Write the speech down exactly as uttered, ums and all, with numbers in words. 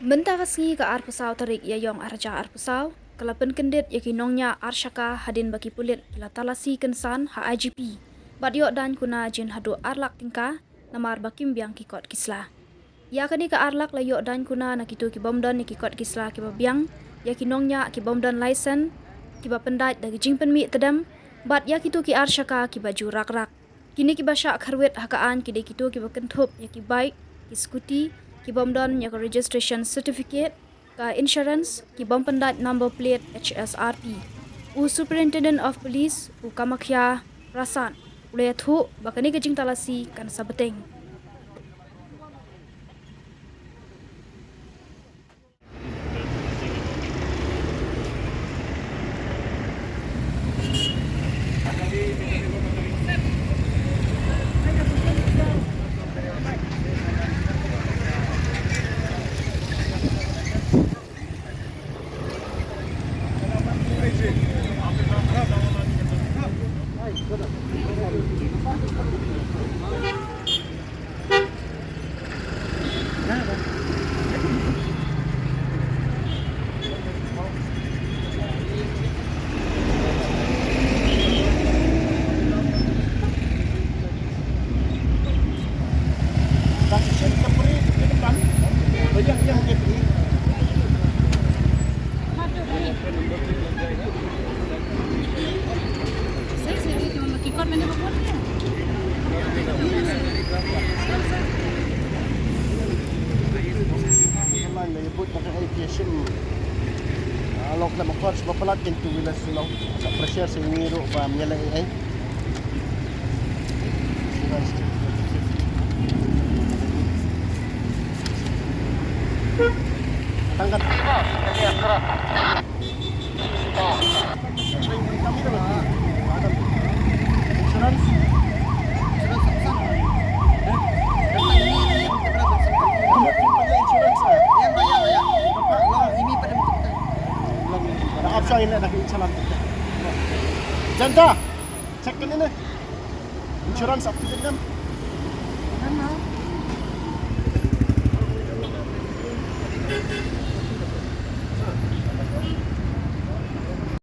Mynta ka sngi ka arphew saw tarik Ïaïong arhajar arphew saw, ka la pynkyndit ïa ki nongñiah ar shaka hadien ba ki pulit ki la talasi kynsan ha I G P bad ïoh daiñ kuna jin haduh ar lak tyngka namar ba kim biang ki kot ki sla. Ïa kane ka ar lak la ïoh daiñ kuna na kito ki bym don ïa ki kot ki sla kiba biang, ïa ki nongñiah ki bym don license, kiba pyndait da ki jingpynmih tdem, bad ïa kito ki ar shaka kiba ju rak rak. Kine kiba shah kharwit ha ka aiñ ki dei kito kiba kynthup ïa ki bike, ki scooty, ki bym don ïa ka registration certificate, ka insurance, ki bym pyndait number plate H S R P. U Superintendent of Police, u Kamakhya Prasad, u la ïathuh ba kane ka jingtalasi kan sa bteng. Line la ïabud ba ka ei ki shim. Ah, long khlem akor shim ba palat kin two wheelers long. Sa pressure sa ngi ruh ba ym ïaleh ei ei. Tangkat. Janta, check kan ini. Insurance up to date kan?